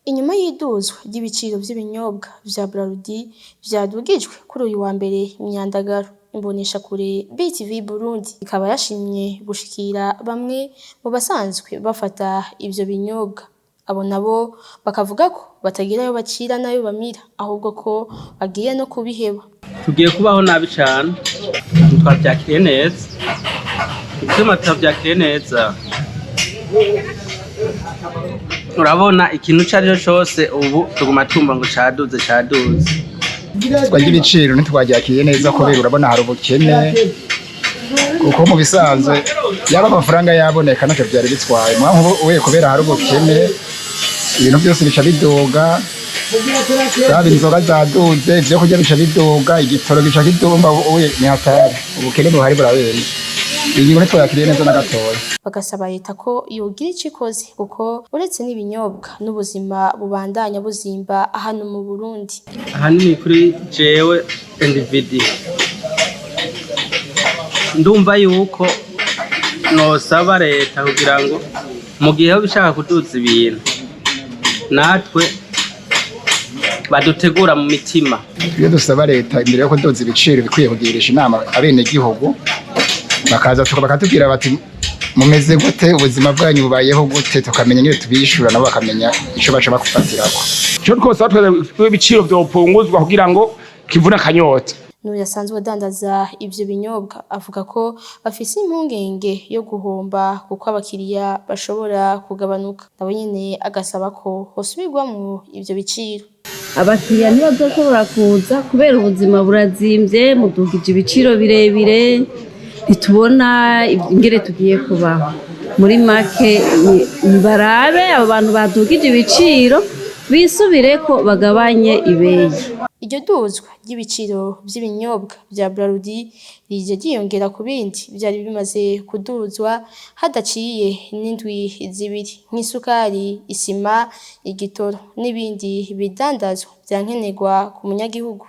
Inyuma y'iduzwa ry'ibiciro vy'ibinyobwa vya Brarudi vyadugijwe kuri uyu wa mbere imyandagaro, imboneshakure BTV Burundi ikaba yashimye gushikira bamwe mu basanzwe bafata ivyo binyobwa. Abo nabo bakavuga ko batagira ayo bacira n'ayo bamira, ahubwo ko bagiye no kubiheba. Tugiye kubaho nabi cane, ntitwavyakiriye neza. Igituma tutavyakiriye neza, urabona ikintu ico arico cose ubu tuguma twumva ngo caduze, caduze. Twagira ibiciro, ntitwaryakiriye neza kubera urabona hari ubukene, kuko mu bisanzwe yaba amafaranga yaboneka ntacyo byari bitwaye. Ubu kubera hari ubukene, ibintu byose bica biduga, yaba inzoga zaduze, ivyo kurya bica biduga, igitoro gica kidumba. Ubu ni hatari, ubukene buhari burarenze. Ingingo ntitwayakiriye neza na gatoya. Bagasaba leta ko yogira ico ikoze, kuko uretse n'ibinyobwa n'ubuzima bubandanya buzimba hano mu Burundi. Ahanini kuri jewe individu, ndumva yuko nosaba leta kugira ngo mu gihe yoba ishaka kuduza ibintu, natwe badutegura mu mitima. Iyo dusaba leta, imbere yo kuduza ibiciro bikwiye kugirisha inama abenegihugu, bakaza bakatubwira bati: "Mumeze gute? Ubuzima bwanyu bubayeho gute?" Tukamenya nyine tubishura, nabo bakamenya ico baca bakufatirako. Ico twosaba twese, ibiciro vyopunguzwa kugira ngo kivune akanyota. N'uyu asanzwe adandaza ivyo binyobwa avuga ko bafise impungenge yo guhomba, kuko abakiriya bashobora kugabanuka. Nawe nyene agasaba ko hosubirwamwo ivyo biciro. Abakiriya ntibazoshobora kuza kubera ubuzima burazimvye, mudugije ibiciro birebire, ntitubona ingene tugiye kubaho. Muri make, barabe abo bantu badugije ibiciro bisubireko, bagabanye ibeyi. Iryo duzwa ry'ibiciro vy'ibinyobwa vya Brarudi rije ryiyongera ku bindi vyari bimaze kuduzwa hadaciye n'indwi 2, nk'isukari, isima, igitoro n'ibindi bidandazwa vya nkenerwa ku munyagihugu.